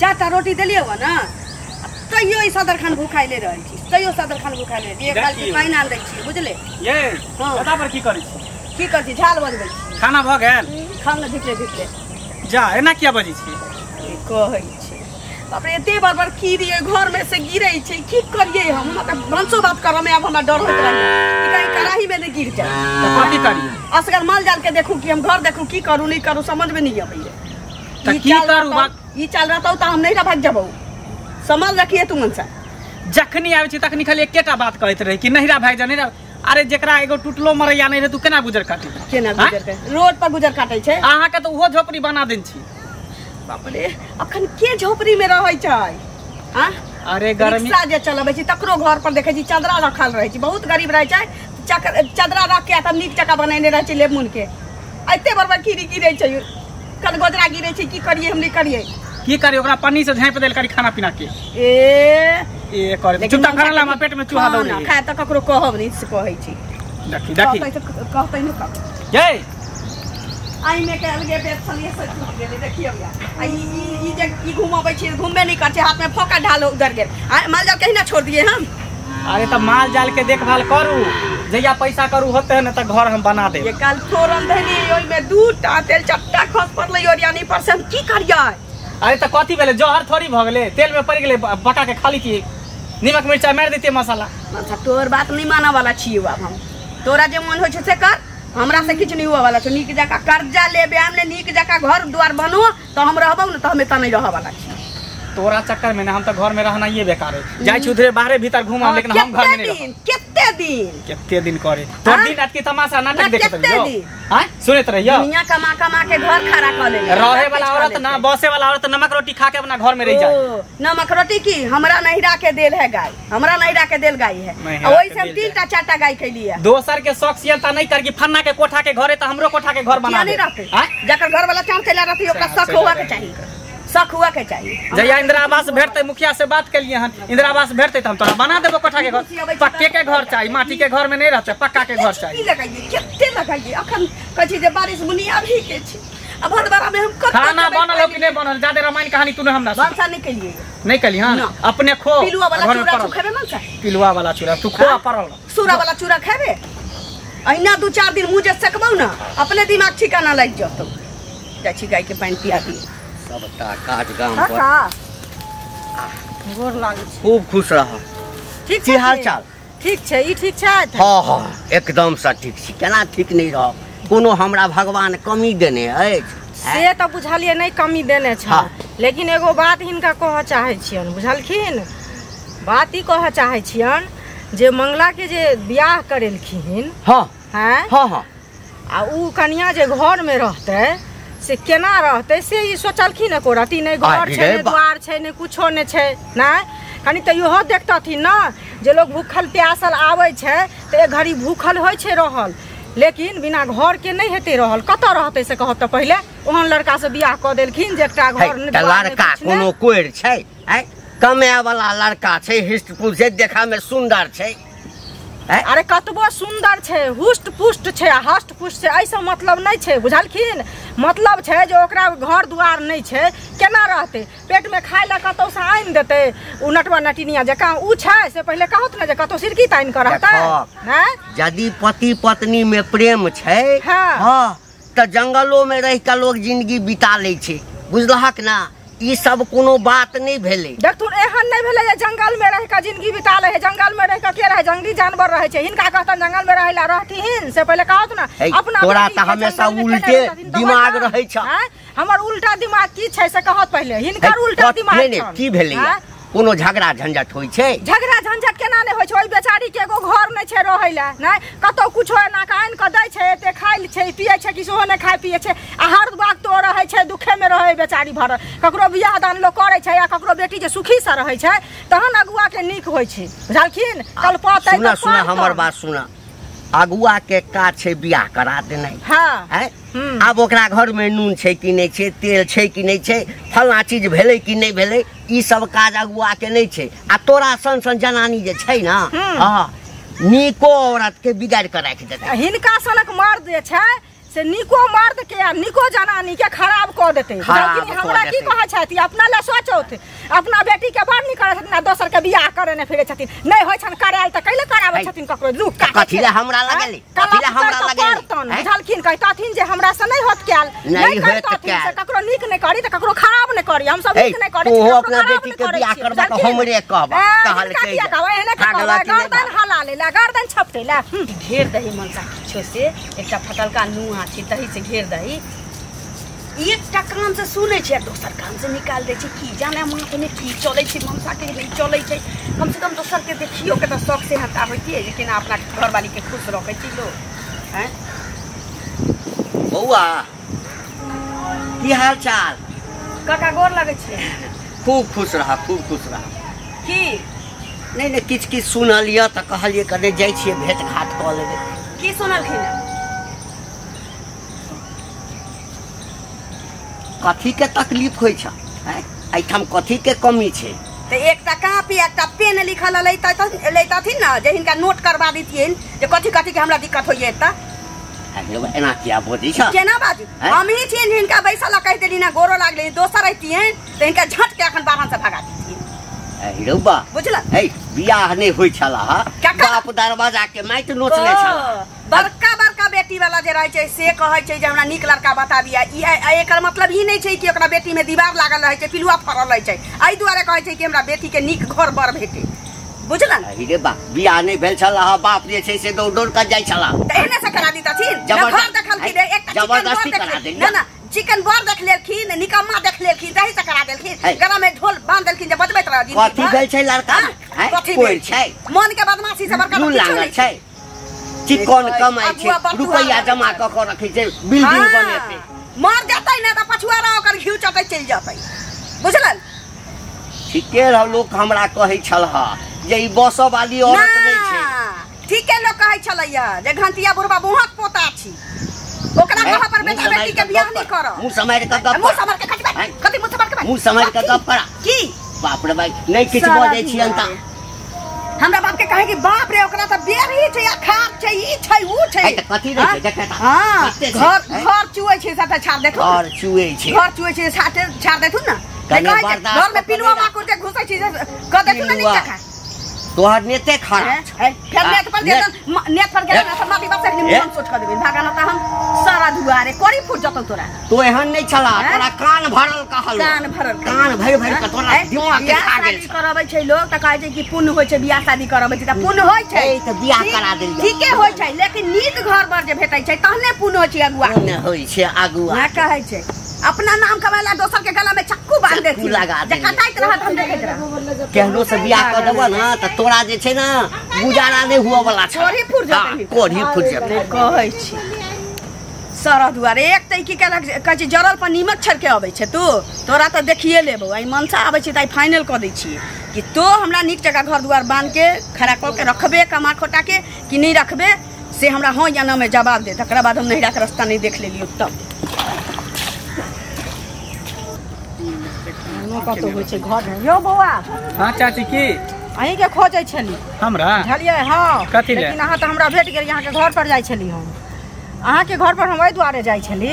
चारटा रोटी देलियै हो ना तैयो ई सदरखान भूखाइले रहै छी, तैयो सदरखान भूखाइले। एक बाल्टी पानि आन दै छी बुझले। ये कता पर की करै छी? की करै छी? झाल बजबै छी। खाना भ गेल? खाना धिकले धिकले। जा एना किया बजै छी? कहै छी बाप रे एते बार बार कीड़ी घर में से गिरै छै, की करियै हम? हमरा तऽ भनसो बात करऽ में आब हमरा डर होइत रहै कि कहीं कड़ाही में नहि गिर जाए। तऽ कथी करियै? असगर माल जाल के देखू कि हम घर देखू, की करू नहि करू समझ में नहीं अबैया। तऽ की करू? ई चाल रहतौ तऽ हम नहीं भाग जबौ, समझ रखिए तू मनसा। जखनी आबै छी तखनी खाली एकेटा बात कहैत रही कि नहिरा भागि जा नहिरा। अरे जेकरा एगो टूटलो मरैया नहीं रहे तू केना गुजर काटी? केना गुजर काटी? रोड पर गुजर काटै छै। अहाँके तऽ ओहो झोपड़ी बना देने छी। बाप रे अखन के झोपड़ी में रहै छै? आ अरे गर्मी रिक्शा जे चलबै छी तकरो घर पर देखै छी चदरा रखल रहै छै, बहुत गरीब रहै छै, चदरा रख के तब नीक जकाँ बनेने रहै छै लेमून के। एते बड़ बड़ कीड़ी गिरै छै, कनगोजरा गिरै छै, की करियै हम? नहि करियै की करियै? ओकरा पन्नी से झाँपि देल करी खाना पीना के। ए ए करे चुपचाप खाना ला, पेट में चूहा दौड़े। खाए तऽ ककरो कहब नहीं से कहै छी। देखी देखी कहतै नहि ककरो। ये आई में के अलगे बेत छलियै से टूट गेलै। देखियौ या आ ई ई जे ई घुमबै छी घुमबे नहि करै छै, हाथ में फोका ढाल उधर गेल। आ माल जाल कहीं ना छोड़ दिए हम। अरे तऽ माल जाल के देखभाल करू, जहिया पैसा करू होते है ना तऽ घर हम बना देब। ये काल फोरन धनी ओइ में दूटा तेल चट्टा खस पड़लै ओरियानी पर से, हम की करियै? अरे तऽ कथी भेलै? जहर थोड़ी भऽ गेलै, तेल में पड़ि गेलै, पका के खाली की नीमक मिर्चा मारि देतियै मसाला। अच्छा तोहर बात नहीं मानऽ वाला छियौ आब हम। तोरा जे मन होइ छै से कर, हमरा से किछु नहीं हुआ वाला छै। नीक जकाँ कर्जा लेबे आम ने, नीक जकाँ घर द्वार बनो तऽ हम रहबौ ने, तऽ हम एतऽ नहीं रहऽ वाला छी। तोरा चक्कर में ना हम तऽ घर में रहनाइए बेकार है। जाइ छी उधरे बाहरे भीतर घुमा, लेकिन हम घर में नहीं रहब। कते दिन कते दिन करे तोर दिन रात के तमाशा नाटक देखत रहियो? हां सुनैत रहियो। दुनिया कमा कमा के घर खड़ा कर ले। रहे वाला औरत ना बसे वाला औरत नमक रोटी खा के अपना घर में रह जाए। नमक रोटी की हमरा नहिरा के देल है गाय, हमरा नहिरा के देल गाय है, ओहि से हम 3टा 4टा गाय खैलिए। दोसर के शौक सियता नहीं कर कि फन्ना के कोठा के घरे त हमरो कोठा के घर बना दे। जकर घर वाला चांद चला रहती ओकरा शौक हुआ के चाहिए, शौक हुआ के चाहिए। जहिया इंदिरा आवास भेटतै, मुखिया से बात केलिए हन, इंदिरा आवास भेटतै त हम तोरा बना देबो कोठा के घर। पक्के के घर चाहिए, माटी के घर में नहीं रहते, पक्का के घर चाहिए। की लगाइए कते लगाइए? अखन कहै छी जे बारिश बुनी अभी के छी, अब भदवारा में हम कत खाना बनल हो कि नहीं बनल? ज्यादा रामायण कहानी तूने हमरा भनसा नहीं केलिए। नहीं केली? हां अपने खो। पिलुआ वाला चूड़ा तू खेबे मन से? पिलुआ वाला चूड़ा तू खो पड़ल। सूरा वाला चूड़ा खेबे? अहिना 2-4 दिन मुँह जे सकबौ ना अपने दिमाग ठिकाना लागि जतौ। जाइ छी गाय के पानि पिया दिए। सबटा काज गाम पर। गोर लागै छी। खूब खुश रह। ठीक की हाल चाल? ठीक छै। ई ठीक छै? हाँ हाँ एकदम से ठीक छी। केना ठीक नहीं रहब? कोनो हमरा भगवान कमी देने अछि से तऽ बुझलियै नहि कमी देने छै। हाँ। लेकिन एगो बात हिनका कहऽ चाहै छियनि, बुझलखिन? बात ई कहऽ चाहै छियनि जे मंगला के जे बियाह करेलखिन। हाँ हैं? हाँ हाँ। आ उ कनिया जे घर में रहतै से केना रहतै से ई सोचलखिन एको रति नहि। घर छै नहि द्वार छै नहि कुछो नहि छै। नहि कनि तऽ इहो देखतथिन ने जे लोग भूखल प्यासल आबै छै तऽ एक घड़ी भूखल होइ छै रहल, लेकिन बिना घर के नहि हेतै रहल। कतऽ रहतै से कहत तऽ पहिले ओहन लड़का से बियाह कऽ देलखिन जे एकटा घर नहि द्वार लड़का कोनो कोरि छै, कमाए वाला लड़का छै, हृष्ट पुष्ट छै, देखा में सुंदर छै। अरे कतबो सुंदर छै, हुष्ट पुष्ट छै आ हष्ट पुष्ट छै, एहिसँ मतलब नहि छै, बुझलखिन? मतलब छै जे ओकरा घर दुआर नहि छै, केना रहतै? पेटमे खाय लए कतहुसँ आनि देतै ओ नटुआ नटिनिया जकाँ ओ छै से पहिले कहत ने जे कतहु सिरकी तानि कऽ रहतै। यदि पति पत्नी में प्रेम छै हाँ तऽ जंगलो में रहि कऽ लोग जिंदगी बिता लै छै, बुझलहक ना? ई सब कोनो बात नहीं भेलै। देखथुन एहन नहीं भेलै जे जंगल में रहि कऽ जिंदगी बिता लै है। जंगल में रहि कऽ के रहै? जंगली जानवर रहै छै। हिनका कहतन जंगल में रहै ला रहथिन से पहिले कहत ना। अपना तोरा तऽ हमेशा उल्टे दिमाग रहै छ। हमर उल्टा दिमाग की छै से कहत पहिले। हिनकर उल्टा दिमाग नहीं नहीं की भेलै? कोनो झगड़ा झंझट होइ छै? झगड़ा झंझट केना नहि होइ छै? ओहि बेचारी के एगो घर नहि छै रहै लए, नहि कतौ कुछो एना कऽ आनि कऽ दै छै, एते खाइ छै पियै छै कि सेहो नहि खाइ पियै छै, आ हर वक्त ओ रहै छै दुखे मे रहै बेचारी भरल। ककरो बियाह दान लोक करै छै या ककरो बेटी जे सुखी से रहै छै तहन अगुआ के नीक होइ छै, बुझलखिन? कलपतै सुना सुना हमर बात सुना। अगुआ के काज छै बियाह करा देनाइ। हाँ आब ओकरा घर में नून छै कि नहि छै, तेल छै कि नहि छै, फलना चीज भेलै कि नहि भेलै, ई सब काज अगुआ के नहि छै। आ तोरा सन सन जनानी जे छै ना, हाँ, नीको औरत के बिगाड़ के राखि देतै। हिनका सनक मर्द जे छै से निको मर्द के आ निको जनानी के खराब कऽ देतै। हमरा की कहै छथि, अपना लए सोचौथ, अपना बेटी के बड़ नीक करै छथिन आ दोसर के बियाह करे ने फिरै छथिन। नहि होइ छनि करायल तऽ कैले कराबै छथिन ककरो दुख काटै। कथी ले हमरा लगेली, कथी ले हमरा लगेली बुझलखिन? कहतथिन जे हमरा से नहि होत कैल, नहि करतथिन से ककरो नीक नहि करी तऽ ककरो खराब नहि करी। हम सब नीक नहि करी, ओहो अपना बेटी के बियाह करबा तऽ हमरे कहबा। कहलकै एहने कहबा, गर्दन हला लेला, गर्दन छपटेला। घेर दही मनसा किछो से, एकटा फटलका नुआ छै तही से घेर दही। एकटा कान से सुनै छै आ दोसर कान से निकाल दै छै। की जाने माथमे की चलै छै मनसा के, नहि चलै छै। कम से कम दोसर के देखियो के तऽ शौक से हटा होइतियै जे केना अपना घरवाली के खुश रखै छै लोग। हैं बौआ की हाल चाल? काका गोर लगै छै। खूब खुश रह, खूब खुश रह। की नहि नहि किछु किछु सुनलियै तऽ कहलियै कने जाइ छियै भेट घाट कऽ लेबै। की सुनलखिन? कथी के तकलीफ होइ छै एहिठाम, कथी के कमी छै? तऽ एकटा कापी एकटा पेन लिखल लैतथिन ने जे हिनका नोट करबा दितियनि जे कथी कथी के हमरा दिक्कत होइए एतऽ। एना किया बजै छ? केना बाजू? हमही छियनि हिनका बैसल कहि देली ना, गोरो लागलै। दोसर रहितियनि तऽ हिनका झट के अखन बाहर से भगा दितियनि। अरे बा बुझल है, बियाह नहि होइ छला, बाप दरवाजा के माटि नोचने छला। बड़का बड़का बेटी वाला जे रहै छै से कहै छै जे हमरा नीक लड़का बता दिया। ई एकर मतलब ई नहि छै कि ओकरा बेटी में दीवार लागल रहै छै, पिलुआ फड़ल रहै छै। एहि दुआरे कहै छै कि हमरा बेटी के नीक घर बर भेटे। बुझलन? अरे बा बियाह नहि भेल छला, बाप जे छै से दौड़ दौड़ कऽ जाइ छला। तऽ एहने से करा दितथिन? घर देखलखिन एकटा जबरदस्ती करा देल ना, ना चिकन बर देख लेलखिन, निकम्मा देख लेलखिन, तही से करा देलखिन। गला में ढोल बांध देलखिन जे बजबैत रह। कथी भेल छै लड़का? कथी भेल छै? मन के बदमाशी से बड़का किछु नहि छै। चिकन कमाइ छै, रुपैया जमा कऽ कऽ रखै छै, बिल्डिंग बनेतै। मर जेतै ने तऽ पछुआरा ओकर घिउ चटै चलि जेतै। बुझलन? ठीके रह लोक हमरा कहै छल जे ई बसऽ वाली औरत नहि छै। ठीके लोक कहै छलैया जे घंटिया बुढ़बा बुहक पोता छी, ओकरा कह पर बेटा बेटी के बियाह नहि करऽ। मुँह सम्हारि कऽ गप, मुँह सम्हारि के कथी, मुँह सम्हारि के, मुँह सम्हारि के गप करा। की बाप रे भाई, नहि किछु बजै छियनि तऽ हमरा बाप के कहे कि बाप रे ओकरा तऽ बेरही छै, अखार छै, ई छै ऊ छै। तऽ कथी रहै छै देखै तऽ? हां घर घर चुऐ छै साथे छाड़ देखू, घर चुऐ छै, घर चुऐ छै साथे छाड़ देखू ना। घर में पिलुआ माकुर के घुसै छै कह देखू ना नीक जकाँ। तोहर नेते खराब है। फेर नेत पर गेल, नेत पर गेल ना माटी बस एक मुंह सोच क देबे भागा ना त हम सारा दुआरे कोरी फूट जतौ तोरा। तो एहन नहीं छला, तोरा कान भरल कहल, कान भरल, कान भरि भरि के तोरा दिमाग के खा गेल। शादी करबै छै लोग त कहै छै कि पुण्य होइ छै बियाह शादी करबै छै त पुण्य होइ छै। ए त बियाह करा देलियै ठीके होइ छै, लेकिन नीक घर पर जे भेटै छै तहने पुण्य होइ छै अगुआ। पुण्य होइ छै अगुआ ना कहै छै अपना नाम कमाला दोसर के गला में चक्कू बांध देथिन जे कटाइत रहत हम देखैत रहब। केहनो से बियाह क देबो ना त तोरा जे छै ना गुजारा नहीं हुआ वाला छै, कोढ़ी फूट जेतै, कोढ़ी फूट जेतै कहै छी सारा दुआरे। एक त की केलक कहै छै जरल पर नीमक छड़के अबै छै तू, तोरा त देखिए लेबो। आइ मनसा आबै छै त आइ फाइनल क दै छियै कि तो हमरा नीक जगह घर दुआर बांध के खड़ा क के रखबे कमा खोटा के कि नहीं रखबे, से हमरा हाँ या ना में जवाब दे। तकरा बाद हम नहिरा के रास्ता नहीं देख लेलियो तब। कतौ होइ छै घर में यौ बौआ। हां चाची की अहीं के खोजै छली हमरा बुझलियै? हां कथी ले? लेकिन अहाँ तऽ हमरा भेट गेल। अहाँ के घर पर जाइ छली हम, अहाँ के घर पर हम एहि दुआरे जाइ छली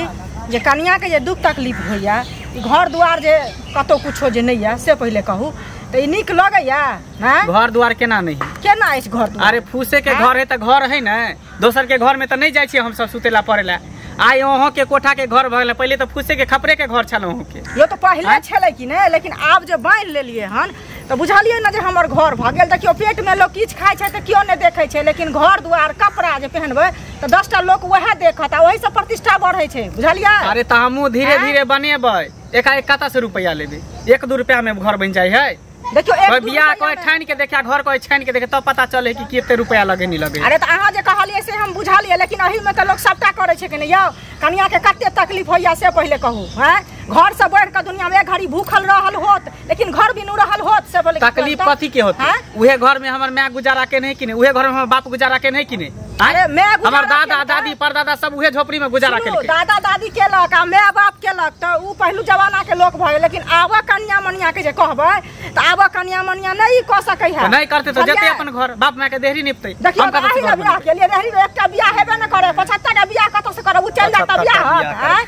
जे कनिया के जे दुख तकलीफ होइया, ई घर दुआर जे कतौ कुछो जे नहीं है से पहिले कहू तऽ ई नीक लगैया? हैं घर दुआर केना नहीं, केना अछि घर दुआर? अरे फूसे के घर है तऽ घर है ने, दोसर के घर में तऽ नहीं जाइ छियै हम सब सुतेला पड़ेला। आइ अहाँ के कोठा के घर भऽ गेल, पहिले तऽ फूसे के खपरे के घर छल अहाँ के। यो तऽ पहिले छलै कि नहि, लेकिन आब जे बान्हि लेलियै हन तऽ बुझलियै ने जे हमर घर भऽ गेल। देखियौ पेट में लोक किछु खाइ छै तऽ केओ नहि देखै छै, लेकिन घर दुआर कपड़ा जे पहनबै तऽ 10टा लोक वएह देखत आ ओहिसँ प्रतिष्ठा बढ़ै छै बुझलियै? अरे तऽ हमहूँ धीरे धीरे बनेबै, एकाएक कतऽ से रुपैआ लेबै? 1-2 रुपैआ में घर बनि जाइ है। देखियौ एक बियाह कोई ठानि के देखा, घर कोई छानि के देखे तब पता चले कि कते रुपया लगे नहीं लगे। अरे त अहाँ जे कहलियै से हम बुझलियै, लेकिन एही में त लोक सबटा करै छै कि नहीं यौ? कनिया के कते तकलीफ होइया से पहिले कहू। हैं घर से बढ़ के दुनिया में एक घड़ी भूखल रहल होत, लेकिन घर बिनु रहल होत से पहिले तकलीफ कथी के होत? उहे घर में हमर my गुजारा के नहीं कि नहीं, उहे घर में हमर बाप गुजारा के नहीं कि नहीं? अरे मैं हमर दादा दादी परदादा सब उहे झोपड़ी में गुजारा केलकै। दादा दादी केलक आ my बाप केलक त उ पहिलु जमाना के लोक भए, लेकिन आब कन्या मनिया के जे कहबै त आब कन्या मनिया नहीं क सकै है। नहीं करते तो जते अपन घर बाप माय के देहरी निपतै। हम कतौ बियाह के लिए देहरी एकटा बियाह हेबे न करे, 75 टा बियाह कतौ से करब, उ चल जाता बियाह होत।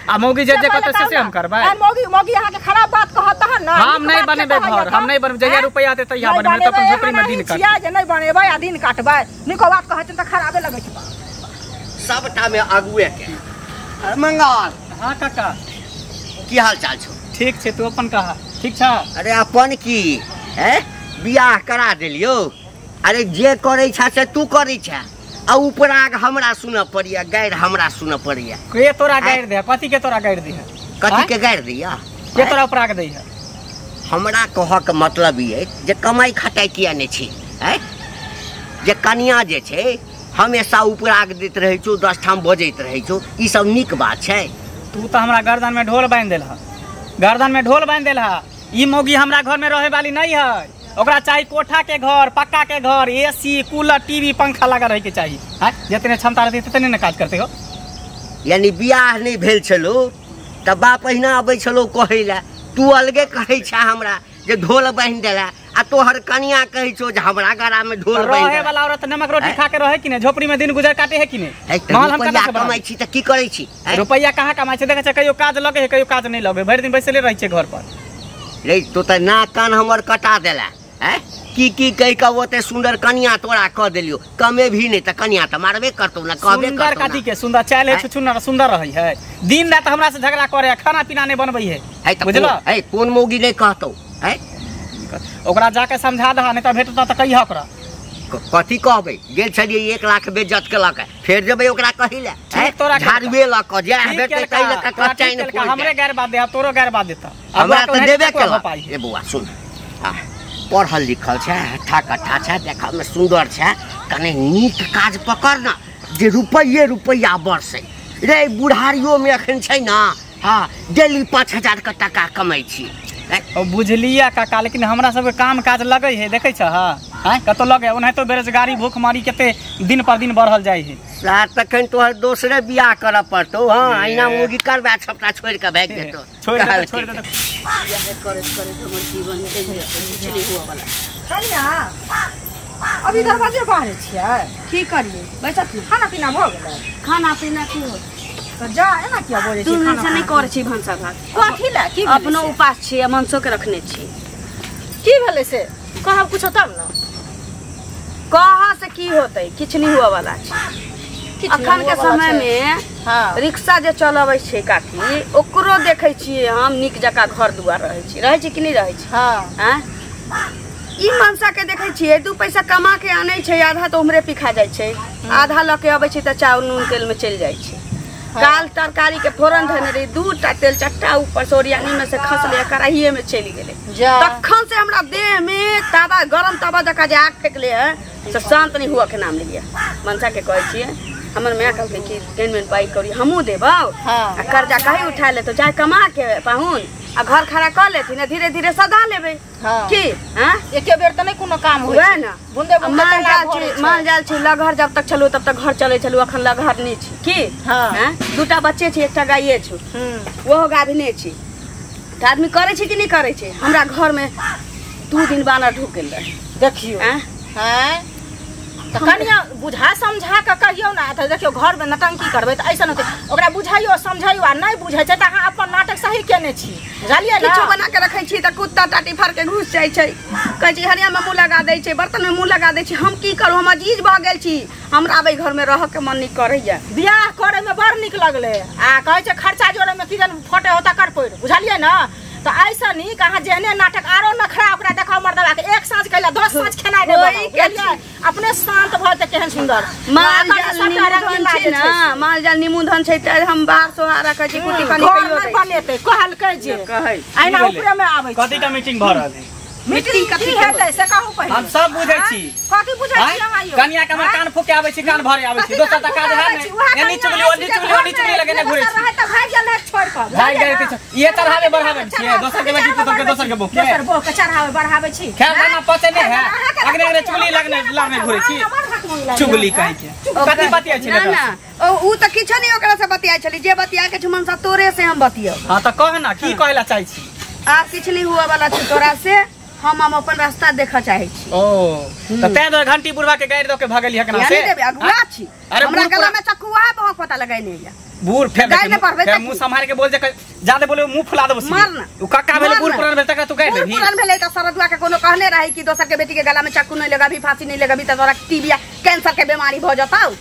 आ मौगी जे जे कतौ से हम करबै। आ मौगी मौगी अहाँ के खराब बात कहत तहन न। हम नहीं बनेबै घर, हम नहीं बनबै, जहिया रुपैया आते तहिया बनेबै, त अपन झोपड़ी में दिन काटबै। छिया जे नहीं बनेबै आ दिन काटबै, निको बात कहत त खराबे लगै छै सबटा में आगुए के। अरे मंगल। हां काका की हाल चाल छौ? ठीक छै, तू अपन कहा ठीक छ? अरे अपन की हैं बियाह करा देलियो। अरे जे करै छ से तू करै छ, आ उपराग हमरा सुनऽ पड़िया, गैर हमरा सुनऽ पड़िया। के तोरा गैर दे? कथी के तोरा गैर दे? कथी के गैर दिया? के तोरा उपराग दे है? हमरा कहऽ के मतलब ई है जे कमाई खटाई किया नहीं छी हैं, जे कनिया जे छै हमेशा उपराग दैत रहै छौ, 10 ठाम बजैत रहै छौ, ई सब नीक बात छै। तू तो हमरा गर्दन में ढोल बांधि देलह, गर्दन में ढोल बांधि देलह। ई मौगी हमरा घर में रहे वाली नहीं है, ओकरा चाही कोठा के घर, पक्का के घर, एसी कूलर टीवी पंखा लगा रहे के चाहिए। हैं जितने क्षमता रहती ततने ने काज करते हो। यानी बियाह नहीं भेल छलो त बाप अहिना अबै छलो कहै ला, तू अलगे कहै छ हमरा जे ढोल बांधि देला, आ तोहर कनिया कहै छौ जे हमरा गरा में ढोल बांधि रहे वाला औरत नमक रोटी खा के रहे कि नहीं, झोपड़ी में दिन गुजर काटे है कि नहीं? माल हम कतऽ से कमाइ छी त की करै छी? रुपैया कहाँ कमाइ छी? देखै छै कहियो काज लगे है कहियो काज नहीं लगे, भरि दिन बैसले रहै छै घर पर। रे तो त नाक कान हमर कटा देला हैं, की की कहि के ओते सुंदर कनिया तोरा क देलियो, कमे भी नहीं त कनिया त मारबे करतौ ना, कहबे सुंदर करतौ। कथी के सुंदर? चाल है छुछुनर सुंदर रहै है, दिन रात हमरा से झगड़ा करे है, खाना पीना नहीं बनबै है, बुझलो? है कोन मौगी नहीं कहतौ है? ओकरा जाके समझा दहा, नहीं त भेटता त कहिया ओकरा। कथी कहबै? गेल छलियै 1 लाख बेइज्जत केलक, फेर जेबै ओकरा कहै ले तोरा झाड़बे ल क जा भेटतै तै ल क कचाइन फोड़। हमरे गैर बात दे, तोरो गैर बात देता, हमरा त देबे केलक। ए बौआ सुन, पढ़ल लिखल छै, हट्ठा कट्ठा छै, देखऽ में सुंदर छै, कने नीक काज पकड़ न जे रुपैये रुपैया बरसै। रे बुढ़ारियो में अखन छै ना, हाँ डेली 5000 के टका कमाइ छी। बुझलिया काका, लेकिन हमरा सबके काम काज लगै है, देखै छ? हाँ कतौ लगे? ओनाहितो बेरोजगारी भूखमरी कते दिन पर दिन बढ़ल जाइ है। सार तखन तोहर दोसरे बियाह करऽ पड़तौ। हाँ अहिना मौगी करबा सबटा छोड़ि कऽ भागि जेतौ। छोड़ि दे, छोड़ि दे। करैत करैत हमर जीवन किछु नहि हुअ वाला। कनिया अभी दरवाजे बाहर छियै, की करियै? बैसत ने। खाना पीना भऽ गेलै? खाना पीना की होत? त जा एना किया बजै छी? दू दिन से नहि करै छी भनसा भात। कथी लए? की अपनो उपास छी आ मनसो के रखने छी। की भेलै से कहब कुछो तब न। कहा से की होतै? किछु नहि हुअ वाला छै अखन के समय में। रिक्शा जे चलबै छै काकी, ओकरो देखै छियै हम नीक जकाँ घर दुआर रहै छी, रहै छै कि नहि रहै छै? हाँ ई मनसा के देखै छियै 2 पैसा कमा के आनै छै, आधा तऽ उम्हरे पिखा जाइ छै, आधा लऽ के अबै छै तऽ चाउर नून तेल में चलि जाइ छै। काल तरकारी के फोरन धने रही, 2टा तेल चट्टा ऊपर से ओरियानी में से खसले, कड़ाहिए में चलि गेलै। तखन से हमरा देह में तावा गरम तावा जकाँ जे आग फेकले है से शांत नहीं हुआ के नाम लिया। मनसा के कहै छियै, हमर माय कहलकै कि केन मेन पाइ करी हमहूँ देबौ, आ कर्जा कहीं उठा लेतौ, चाहे कमा के पाहुन आ घर खड़ा कऽ लेथिन, धीरे धीरे सधा लेबै की। हाँ एके बेर तऽ नहि कोनो काम होइ छै ना, बूंदे बूंदे माल जाल छी, लगहर जब तक छलू तब तक घर चलै छलू, अखन लगहर नहि छी की। हाँ 2टा बच्चे छी, एकटा गाये छु, ओहो गाभिने छी, तऽ आदमी करै छै कि नहि करै छै? हमरा घर में 2 दिन बानर ढुक गेल रहे, देखियौ। हाँ तऽ कनिया बुझा समझा कऽ कहियौ ना, तऽ देखियौ घर में नटंकी करबै तऽ ऐसन होतै, ओकरा बुझाइयो समझाइयो आ नहि बुझै छै तऽ अहाँ अपन नाटक सही केने छी, बुझलियै ना? किछो बना के रखै छी तऽ कुत्ता टाटी फाड़ के घुसि जाइ छै, कहै छै हरिया में मुँह लगा दै छै, बर्तन में मुँह लगा दै छै। हम की करू? हम अजीज भऽ गेल छी, हमरा आब एहि घर में रहऽ के मन नहि करैया। बियाह करै में बड़ नीक लगलै, आ कहै छै खर्चा जोड़ै में की जन फटे हो तकर पड़ि, बुझलियै ना? तऽ ऐसा नीक अहाँ जेहने नाटक आरो नखरा ओकरा देखाउ मर्दबा के, 1 साँझ कैला 10 साँझ खेनाइ देबै, बुझलियै? अपने शांत भऽ जेतै, केहन सुंदर। माल जाल निमूधन छै ना, माल जाल निमूधन छै तऽ हम बाहर सोहारा कहै छी कुटी पानी कहियो नहि बनेतै, कहलकै जे कहै अहिना ऊपरे में आबै। कथी के मीटिंग भऽ रहल है? मीटिंग कथी हेतै से कहू पहिले। हम सब बुझै छी। कथी बुझै छी अहाँ यौ? कनिया के हमर कान फूके आबै छी, कान भरे आबै छी, दोसर त काज है नै। एनी चुगली ओनी चुगली ओनी चुगली लगेने घुरै छी। त भागि गेल रहै छोड़ क। भागि गेल रहै। ये चढ़ावे बढ़ावे छी दोसर के बेटी पुतोह के दोसर के बहू के। दोसर बहू के चढ़ावे बढ़ावे छी। खेल खाना पचे नै है। अगने अगने चुगली लगने लगने घुरै छी। चुगली कहै के। कथी बतियाइ छी? ना ना उ त किछो नै ओकरा से बतियाइ छली, जे बतिया के छुमन सा तोरे से हम बतियौ। हां त कह ना की कहला चाहै छी? आ किछ नहीं हुआ वाला छै तोरा से, हम अपन रास्ता देखऽ चाहै छी। ओ त तें दुआरे घंटी बुढ़वा के गारि दऽ के भगली हकना से। नहीं देबे अगुआ छी। हमरा गला में चकुआ बहुत पता लगाइ नहीं या। बूढ़ फेर मुंह संभाल के बोल जे जादे बोले मुंह फुला देबो। मार ना। उ कक्का भेले बूढ़ पुरान भेल तकरा तू गारि देबही। बूढ़ पुरान भेले त सरदुआ के कोनो कहने रही कि दोसर के बेटी के गला में चाकू नहीं लगाबी, फांसी नहीं लगाबी त तोरा टीबी कैंसर के बीमारी भ जतौ।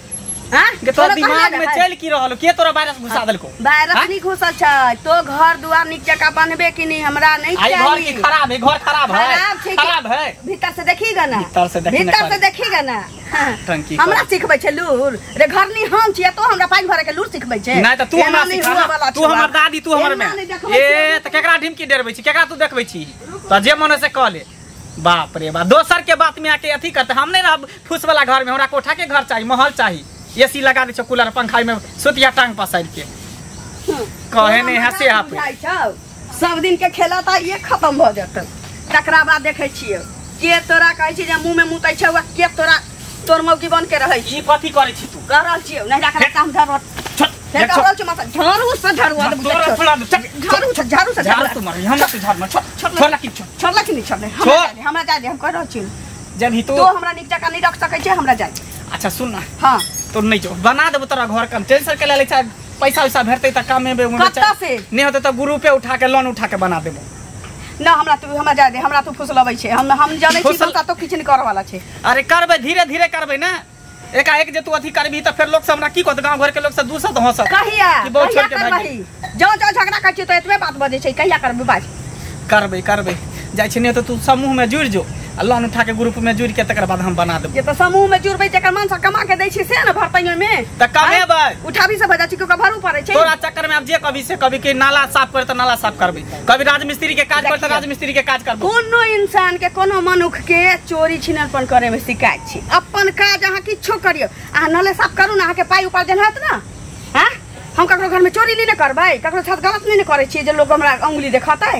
हां के तोरा दिमाग में चल की रहल? के तोरा वायरस घुसा देलको? वायरस नहीं घुसल छै, तो घर दुआर नीक जकाँ बनबे कि नहीं हमरा नहीं चाहिए। घर की खराब है, घर खराब है, खराब है। भीतर से देखीगा ना, भीतर से देखी, भीतर से देखीगा ना। हमरा सिखबै छै लूर रे, घर नहीं हम छियै तो हमरा पानि भरे के लूर सिखबै छै। नहीं त तू हमरा सिखा, तू हमर दादी, तू हमर में ए त केकरा ढिमकी डरबै छी, केकरा तू देखबै छी? त जे मन से कह ले। बाप रे बाप, दोसर के बात में आके अथी करते। हम नहीं रहब फूस वाला घर में, हमरा कोठा के घर चाहिए, महल चाहिए, एसी लगा दे छो, कूलर पंखा में सुतिया टांग पसार के कहे नहीं हंसे आप। सब दिन के खेला त ये खत्म भ जतौ। तकरा बाद देखै छियै के तोरा कहै छै जे मुंह में मुतै छै, के तोरा तोर मौकी बन के रहै छी। ई कथी करै छी तू? कह रहल छियौ नहीं राखल त हम झाड़ू फेर कह रहल छी माथा झाड़ू से झाड़ू तोरा फुला दे, झाड़ू से झाड़ू से झाड़ू तू मार हम से झाड़ मार। छोड़ छोड़ लकी, छोड़ छोड़ लकी नहीं छोड़, हमरा जाय दे, हम कह रहल छियौ जब ही तो हमरा नीक जकाँ नहीं रख सकै छै, हमरा जाय। अच्छा सुन ना। हां तो नहीं जो बना देबो तोरा घर कम टेंशन के ले छै, पैसा वैसा भेटतै त काम में कत्ता से नहीं होतै त ग्रुप पे उठा के लोन उठा के बना देबो। ना हमरा तू हमरा जाय दे, हमरा तू फुसलबै छै, हम जानै छी त तो किछ नहीं करऽ वाला छै। अरे करबै धीरे धीरे करबै ना, एकाएक जे तू अथी करबी त फेर लोग सब हमरा की कहत, गांव घर के लोग सब दूसत हंसत। कहिया बहुत छोड़ के भागि जो जो झगड़ा करै छी त एतबे बात बजै छै, कहिया करबै बाज? करबै करबै जाइ छै, नहीं त तू समूह में जुड़ जो आ लोन उठा के ग्रुप में जुड़ के तकर बाद हम बना देबो। जे त समूह में जुड़बै जकर मन से कमा के दै छै से ने भरतै ओइ में त कमेबै, उठाबी से भजा छी के भरू पड़ै छै। तोरा चक्कर में अब जे कभी से कभी के नाला साफ कर त नाला साफ करबै, कभी राजमिस्त्री के काज कर त राजमिस्त्री के काज करबै। कोनो इंसान के कोनो मनुख के चोरी छिनरपन करे में शिकायत छी। अपन काज अहाँ किछो करियौ, अहाँ नाले साफ करू ना, अहाँ के पाई उपार्जन होयत ना। हां हम ककरो घर में चोरी नहीं ने करबै, ककरो साथ गलत नहीं ने करै छियै जे लोग हमरा अंगुली देखतै।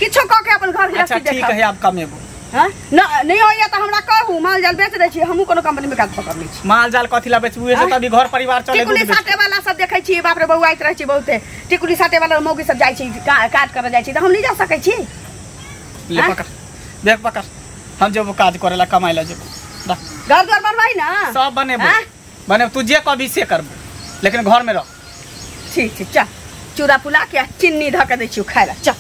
किछो क के अपन घर गृहस्थी अच्छा ठीक है, आब कमेबो। हां न नहीं होइया त हमरा कहू, माल जाल बेच दै छी, हमहूँ कोनो कंपनी में काज पकड़ लै छी। माल जाल कथी ला बेचबू, से त अभी घर परिवार चले। टिकुली साटे वाला सब देखै छी, बाप रे बौआइत रहै छी बहुते। टिकुली साटे वाला मौगी सब जाइ छै काज करऽ जाइ छै त हम नहीं जा सकै छी। ले पकड़, देख पकड़, हम जेबो काज करेला, कमाइ ला जेबो। घर द्वार बनवाई ना, सब बनेबो बनेबो, तू जे कहबी से करबो, लेकिन घर में रह। ठीक ठीक, चल चूड़ा फुला के चीनी धऽ के दै छियौ खाइ ला, चल।